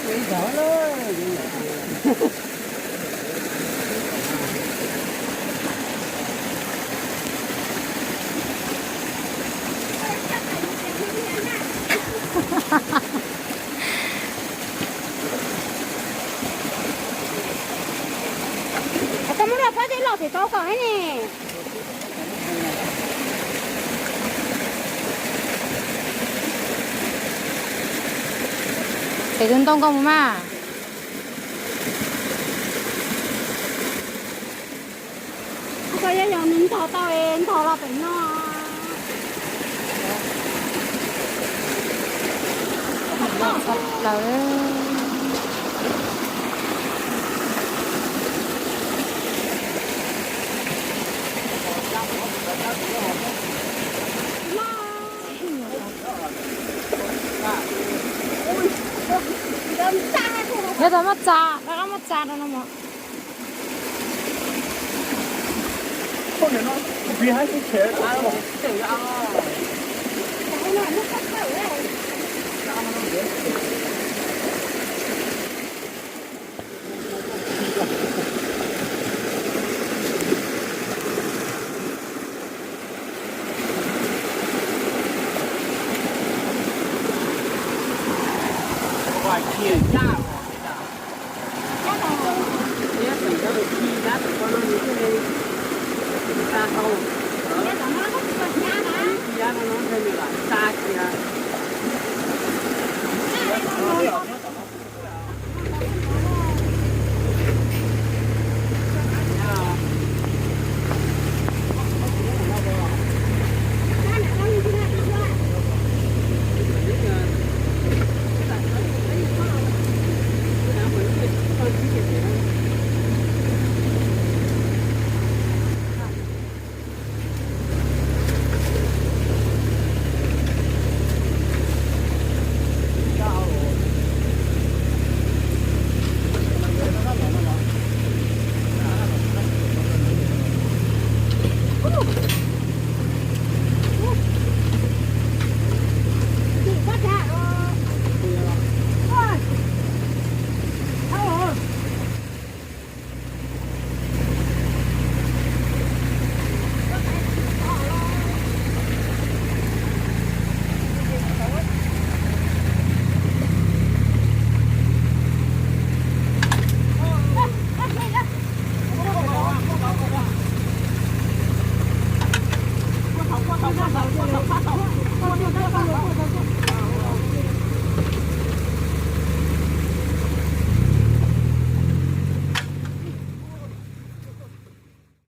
Koj muab rau pob zeb loj tim tau kom ne. Ces tus ntoo koj mus mas. Koj yog yog nws ntog tau es ntog los pem no. Tshaj plaws. Yog tau muab txav, rov qab muab txav rau no mog.